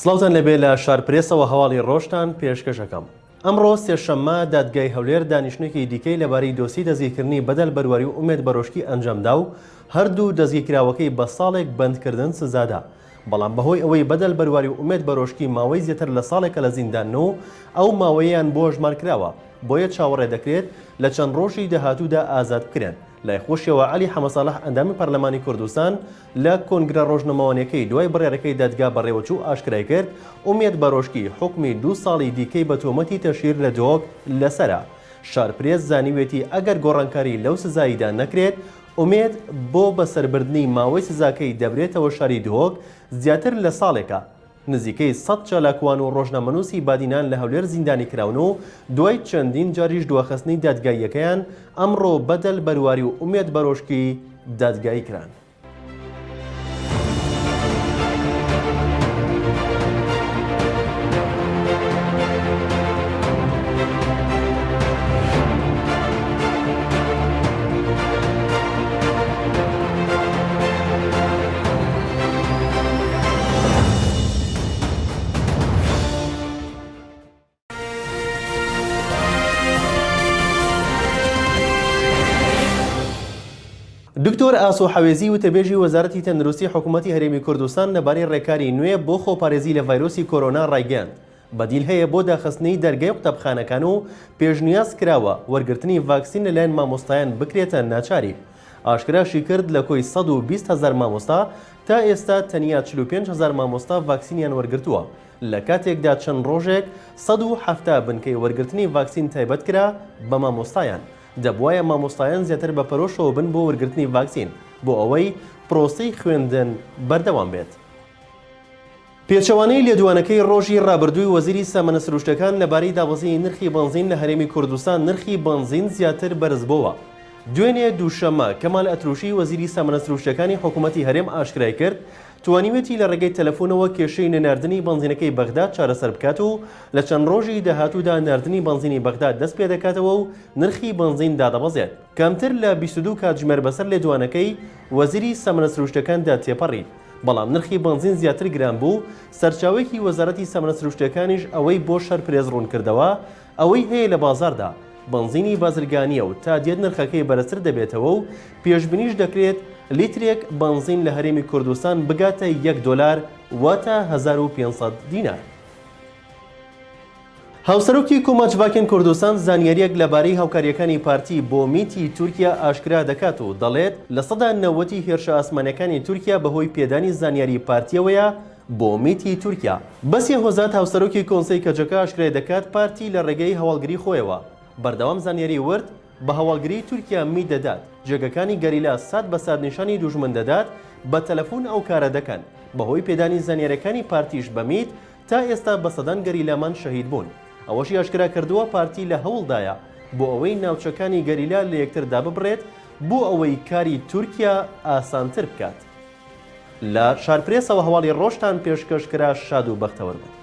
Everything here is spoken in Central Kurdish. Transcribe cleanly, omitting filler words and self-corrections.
سڵاوتان لێبێ لە شارپرێسەوە هەواڵی ڕۆژتان پێشکەش ئەکەم. ئەمڕۆ سێشەممە دادگای هەولێر دانیشتنێکی دیکەی لەبارەی دۆسیەی دەستگیرکردنی بەدەل بەرواری و ئومێد بەرۆشکی ئەنجامدا و هەردوو دەستگیرکراوەکەی بە ساڵێک بەندکردن سزادا بەڵام بەهۆی ئەوەی بەدەل بەرواری و ئومێد بەرۆشکی ماوەی زیاتر لە ساڵێکە لە زیندانن و ئەو ماوەیەیان بۆ هەژمارکراوە بۆیە چاوەڕێ دەکرێت لە چەند ڕۆژی داهاتوودا ئازاد بکرێن. لای خۆشیەوە عەلی حەمەساڵح ئەندامی پەرلەمانی کوردستان لە کۆنگرە ڕۆژنەمەوانیەکەی دوای بڕیارەکەی دادگا بەڕێوەچوو ئاشکرای کرد، ئومێد بەرۆشکی حوکمی دوو ساڵی دیکەی بە تۆمەتی تەشهیر لە دهۆک لەسەرە. شارپرێس زانیوێتی ئەگەر گۆڕانکاری لەو سزاییدا نەکرێت، ئومێد بۆ بەسەربردنی ماوەی سزاکەی دەبرێتەوە شاری دهۆک، زیاتر لە ساڵێکە نزیکەی سەد چالاکوان و ڕۆژنامەنووسی بادینان لە هەولێر زیندانی کراون و دوای چەندین جاریش دواخستنی دادگاییەکەیان، ئەمڕۆ بەدەل بەرواری و ئومێد بەرۆشکی دادگایی کران. دکتۆر ئاسۆ حەوێزی وتەبێژی وەزارەتی تەندروستی حکوومەتی هەرێمی کوردستان لەبارەی ڕێکاری نوێ بۆ خۆپارێزی لە ڤایرۆسی کۆرۆنا ڕایگەیاند، بەدیل هەیە بۆ داخستنی دەرگای قوتابخانەکان و پێشنیاز کراوە وەرگرتنی ڤاکسین لەلایەن مامۆستایان بکرێتە ناچاری. ئاشکراشی کرد لە کۆی 120 هەزار مامۆستا تا ئێستا تەنیا 45 هەزار مامۆستا ڤاکسینیان وەرگرتووە لە کاتێکدا چەند ڕۆژێک 170 بنکەی وەرگرتنی ڤاکسین تایبەت کرا بە مامۆستایان دەبوایە مامۆستایان زیاتر بە پەرۆشەوە بن بۆ وەرگرتنی ڤاکسین بۆ ئەوەی پرۆسەی خوێندن بەردەوام بێت. پێچەوانەی لێدوانەکەی ڕۆژی ڕابردووی وەزیری سامانە سروشتەکان لەبارەی دابەزینی نرخی بەنزین لە هەرێمی کوردستان نرخی بەنزین زیاتر بەرزبۆوە. دوێنێ دووشەممە، کەمال ئەتروشی وەزیری سامانە سروشتەکانی حکومەتی هەرێم ئاشکرای کرد، توانیویەتی لە ڕێگەی تەلەفونەوە کێشەی نەناردنی بەنزینەکەی بەغداد چارەسەر بکات و لە چەند ڕۆژی داهاتوودا ناردنی بەنزینی بەغداد دەستپێدەکاتەوە و نرخی بەنزین دادەبەزێت. کەمتر لە 22 کاتژمێر بەسەر لێدوانەکەی وەزیری سامانە سروشتەکاندا تێپەڕی. بەڵام نرخی بەنزین زیاتر گران بوو، سەرچاوەیەکی وەزارەتی سامانە سروشتییەکانیش ئەوەی بۆ شارپرێس ڕوونکردەوە، ئەوەی هەیە لە بازاڕدا بەنزینی بازرگانییە و تا دێت نرخەکەی بەرزتر دەبێتەوە و پێشبینیش دەکرێت لیترێک بەنزین لە هەرێمی کوردستان بگاتە یەک دۆلار واتە 1500 دینار. هاوسەرۆکی کۆما جڤاکێن کوردستان زانیارییەک لەبارەی هاوکارییەکانی پارتی بۆ میتی تورکیا ئاشکرا دەکات و دەڵێت، 90% ی هێرشە ئاسمانییەکانی تورکیا بەهۆی پێدانی زانیاری پارتییەوەیە بۆ میتی تورکیا. بەسیە هۆزات هاوسەرۆکی کۆنسەی کەجەکە ئاشکرای دەکات، پارتی لە ڕێگەی هەواڵگری خۆیەوە بەردەوام زانیاری ورد بە هەواڵگریی تورکیا میت دەدات، جێگەکانی گەریلا سات بە سات نیشانی دوژمن دەدات، بە تەلەفون ئەو کارە دەکەن، بەهۆی پێدانی زانیارییەکانی پارتیش بە میت تا ئێستا بە سەدان گەریلامان شەهید بوون. ئەوەشی ئاشکرا کردووە، پارتی لە هەوڵدایە بۆ ئەوەی ناوچەکانی گەریلا لە یەکتر داببڕێت بۆ ئەوەی کاری تورکیا ئاسانتر بکات. لە شارپرێسەوە هەواڵی ڕۆژتان پێشکەش کرا شاد و بەختەوەر بن.